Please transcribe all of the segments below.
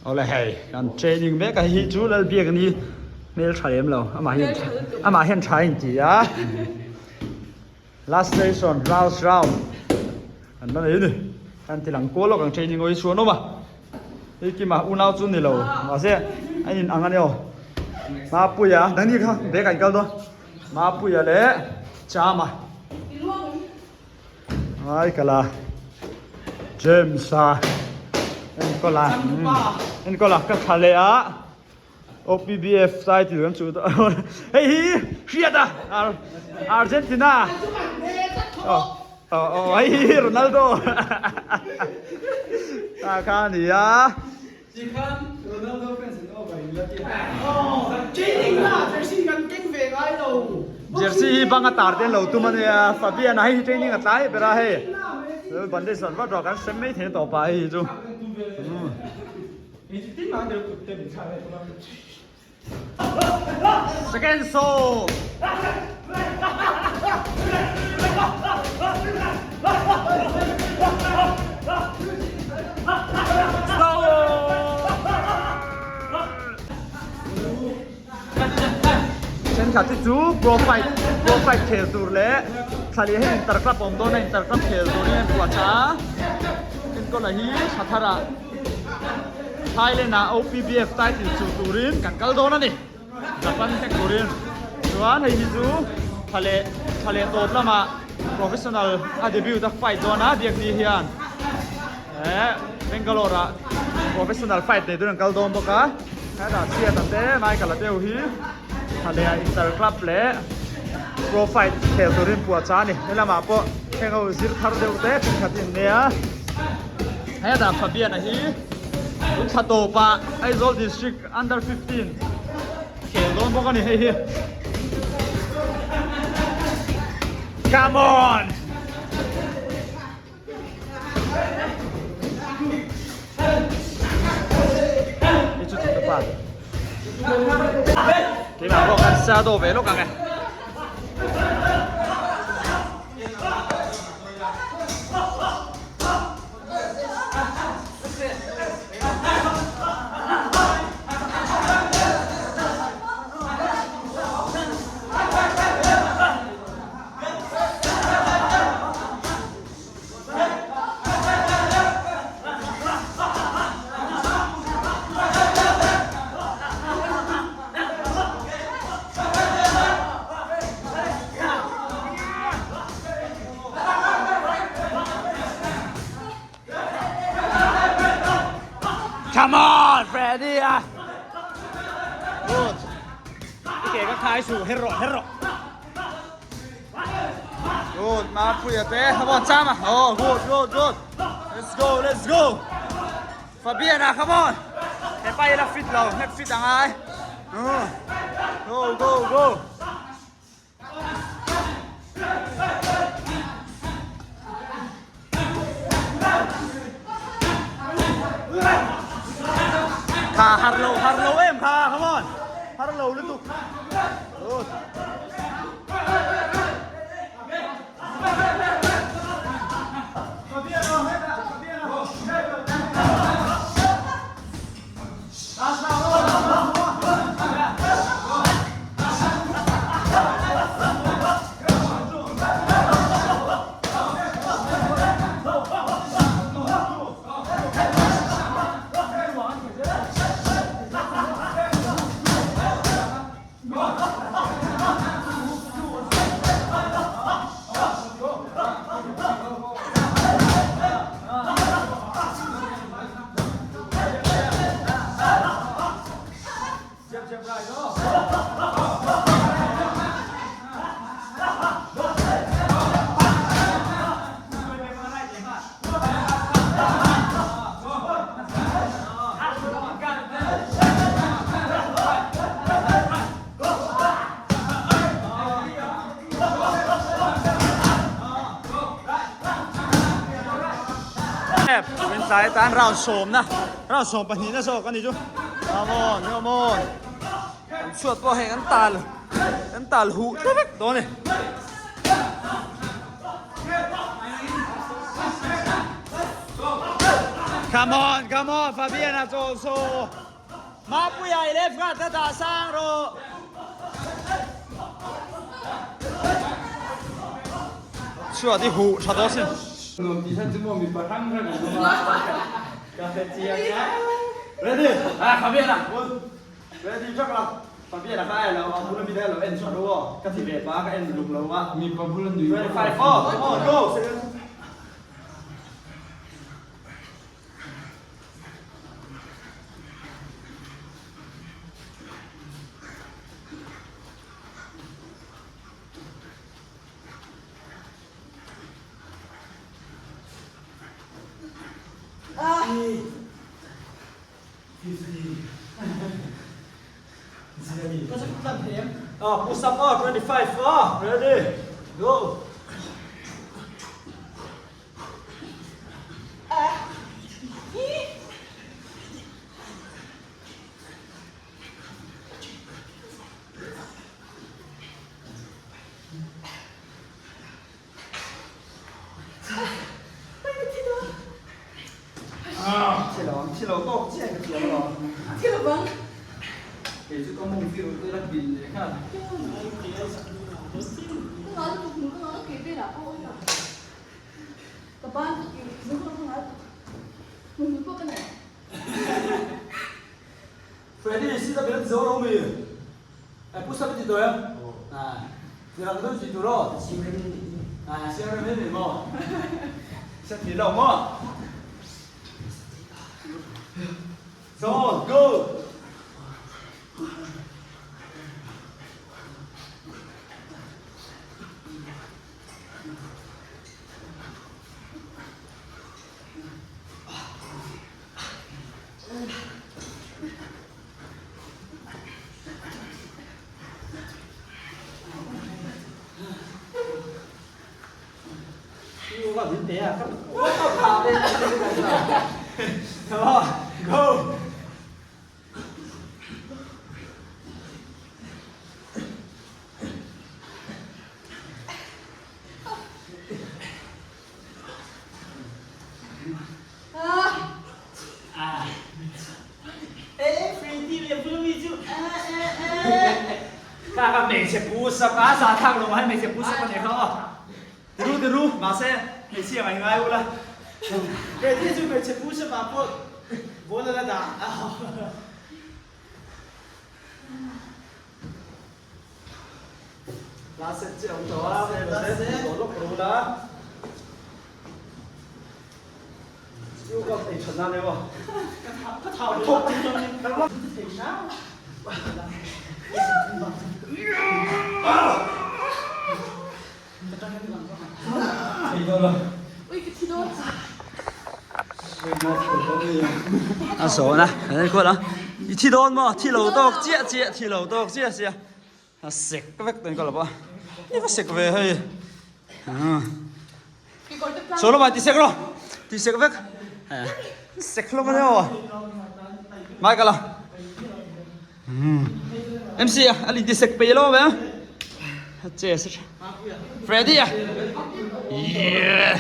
Awle hei kan training mek a hei chu Lalbiak ni hmel tha lem lo amah hian amah hian tha in ti a last station last round kan la nei a ni kan ti lang kual lawk ang training aw hi chhuan awm a hei kima unau chu ni lo mahse a in ang a ni aw Mapuia nangni kha bag ah in kal dawn Mapuia leh Chama. Ai kala James a enkawl a enkawl a ka tha leh a OPBF title kan chu tawh hei hi hriat a Argentina oh oh hei hi Ronaldo ta kha a ni a. Tikhan Ronaldo fans an over in la ti a. Training na jersey kan keng ve ngai lo. Jersey hi bang a tar te an lo tum a nia Fabian a hei hi training a tlai ber a hei bandage an vat rawh kan sem mai thei a tawp ah hei hi chu. Second show. Thenkhat hi chu pro fight pro fight khel tur leh thla leh hei inter club awm dawn a inter club khel turin a inpuahchah a enkawla hi tha thar ah Thailand ah OPBF title chuh turin kan kal dawn a ni Japan hek turin chuan hei hi chu tha leh tha leh tawp lamah professional a debut a fight dawn a Biakni hian eh Bangalore ah professional fight nei turin an kal dawn bawk a hetah chhiat a te Michael a deuh hi tha leh ah inter club leh pro fight khel turin puahchah a ni helamah pawh heng ho zir thar deuh te thenkhat hi an nei a. Hetah Fabian-a hi thla tawpah Aizawl District Under 15 khel dawn bawk a ni hei hi. Come on! Hei chu chhuk pa. Keimah pawh kan shadow ve lawk ang e. Come on, Freddy! Ah. Good. I ke ka khai su, her rawh, her rawh. Good, Mapuia te. Come on, Chama. Oh, good, good, good. Let's go, let's go. Fabiana, come on. He pa ila fit lo, hep fit angai. Go, go, go. Kha har lo har lo em kha come on har lo lutuk good Min tlai tan round sawmna round 22na zawk a ni chu come on come on an chhuat pawh hei an tal an tal huh ta vek dawn a ni. Come on, come on, Fabian a chawl saw. Mapuia i left guard ka dah sang rawh. Chhuat i huh tha dawn sin. Nuam ti hian chu maw mipa hrang hrang an awm a. Ka hre chiang a. Ready? Ah, Fabian a. Ready chak la. Fabian a kha ai lo, a bula mi te lo en chhuat ru aw. Ka thi ve pa ka en luk lo a. Mipa bula nui. 25 aw, come on, go. Push up aw, 25 aw, ready, go. Thi lo tawk chiah ka thiam lo. Thi lo bang. Kei chu ka mawng fir te la pin leh kha. Ka ngal tuk nu ka ngal ke ve lah pawh ka. Ka ban tuk i nu ka ngal tuk. Hmun pawh ka nei. Freddy si ta bilan zo lo mi. Ai pu sa ti to em? À, thì là cái gì rồi? À, siêu rem ni mo. Sẽ thì lo mo. So, go. Come on, go. Ka ka hmeichhe pu sak a, sa thlak lo mahse hmeichhe pu sak a ni kha aw. Tiru tiru mahse hmeichhia ngai ngai ula. Ready chu hmeichhe pu sak ah pawh ball a la dah a. Last set chiah awm tawh a, last set tawh lawk ru la. Chu ka ei that nan emaw. Ka thau ka thau ka thei hram. Ui ka thi dawn. A sawn a, kan kual a. I thi dawn maw? Thi lo tawk chiah chiah, thi lo tawk chiah chiah. A sek vek dawn ka lo a. Ni va sek ve hei. Saw lamah ti sek rawh. Ti sek vek. Sek hlawm a nia aw. Michael a. MC a, a lin ti sek peih lo ve. A che se. Freddy a. Yeah.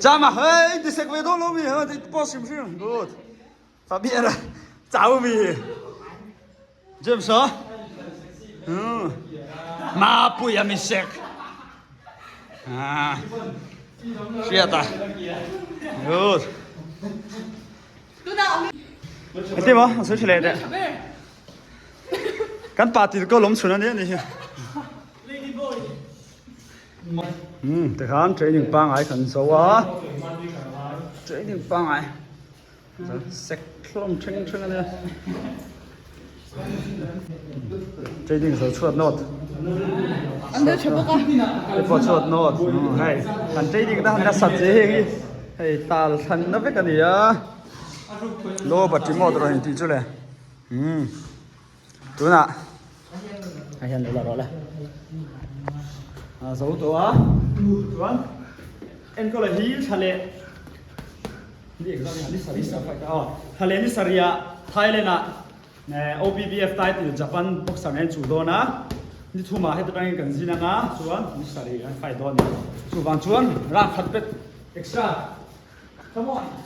Chama, hei ti sek ve dawn lo mi. Ha, ti post hrim hrim. Good. Fabian a chau mi. James a. Mapuia mi sek. Ah. Hriata. Good. Ati maw? A sawi tha leh teh. Kan pa til ko lawm chhun a nia ni hi. Tikhan training pangai kan zo a. Training pangai. Sek hlawm thleng thleng a nia. Training zo chhuat nawt. An deuh tha bawk a. Hei pawh chhuat nawt. Hei kan training na han nasat che heng hi. Hei tal thlan na vek a ni a. Low battery mode rawh in tih chu le. Tunah hei hian lo la rawh le. A zo tawh a. Chuan enkawl a hi thla leh. Thla leh ni sarih Thailand ah OPBF title Japan boxer nen an chuh dawn a, ni thumah heti atangin kan zin anga chuan ni sarih an fight dawn a ni. Chuvang chuan round khat pet extra. Come on.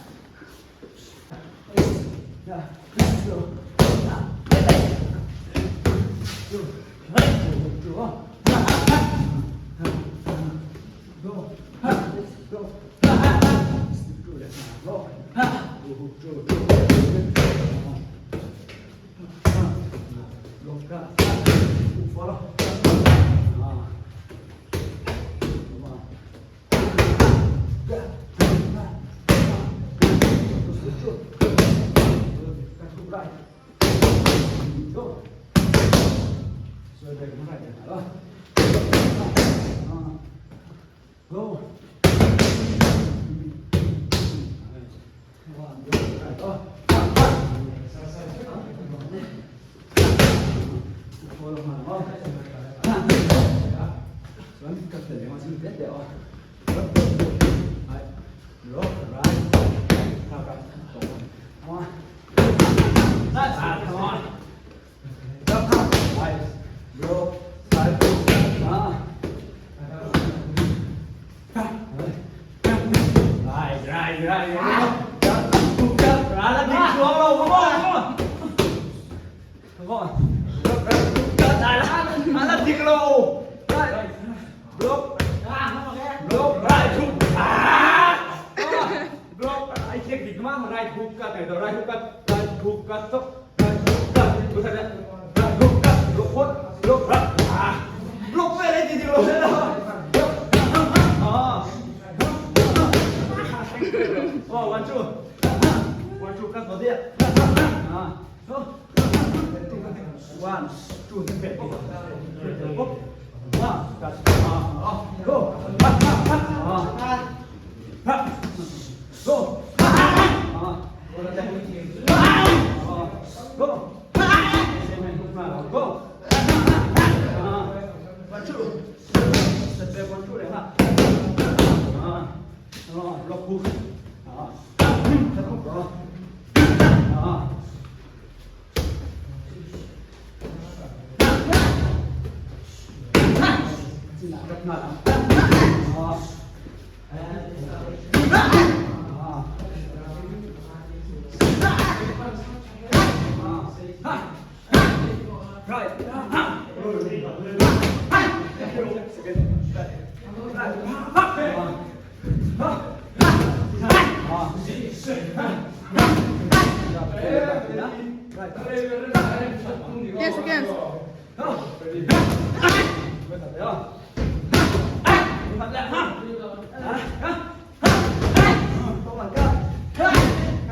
Ten seconds.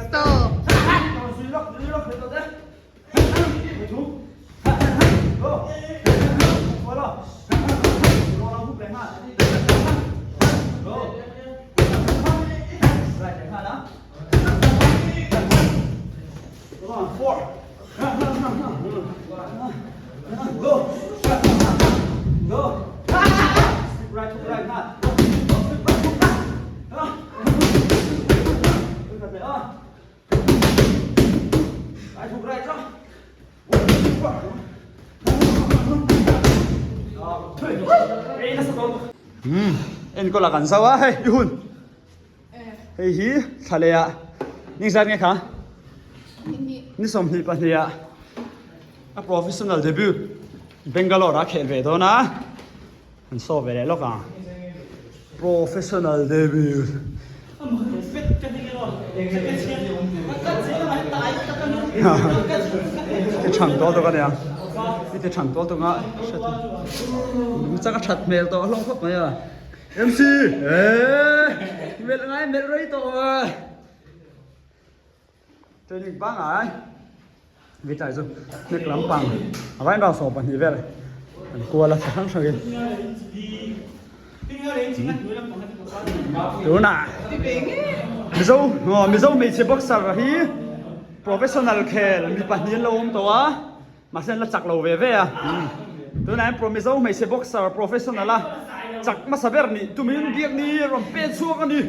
Stop. Enkawl a kan zau a hei i hun hei hi thla leh ah ni zat nge kha ni 22 ah a professional debut Bangalore a khelh ve dawn a an saw ve leh lawk ang professional debut ti than dawl tawk a nia i ti than dawl tawk a chak a that hmel tawh hlawm khawp mai a MC eee melh ngai melh rei tawh a training pangai vitai chu hnek lampang a vain rau 12 vel an kual a hrang hrang in tunah mizo mizo hmeichhe boxer hi professional khel mi pahnih an lo awm tawh a mahse an la chak lo ve ve a tunah hian mizo hmeichhe boxer professional a chak hmasa ber nih tumin biakni rawn pen chhuak a ni.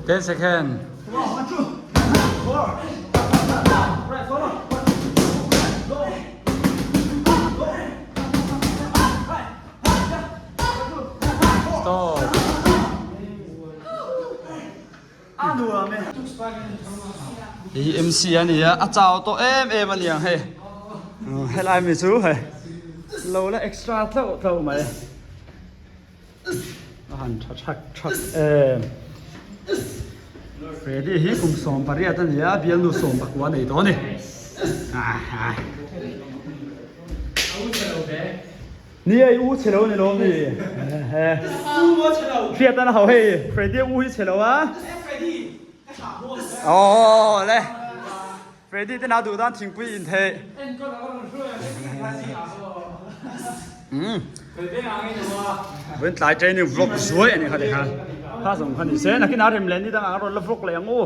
10 second. Stop. Hi MC a ni a, a chau tawh em em a niang hei. Helai mi chu hei lo la extra tlauh tlauh mai. A han tha thak thak em. Freddy hi kum 18 a ni a, bialnu 19 a nei tawh a ni. Ni a i u chhe lo a ni lo mi? Hriat a na ho hei, Freddy a u hi chhe lo a. Aw le. Freddy te na duh dan thingpui in theih. Vawiin tlai training vlog zuai a ni kha tikhan. Kha zawng kha ni se, nakin a rem leh ni dangah a rawn la vlog leh ang u.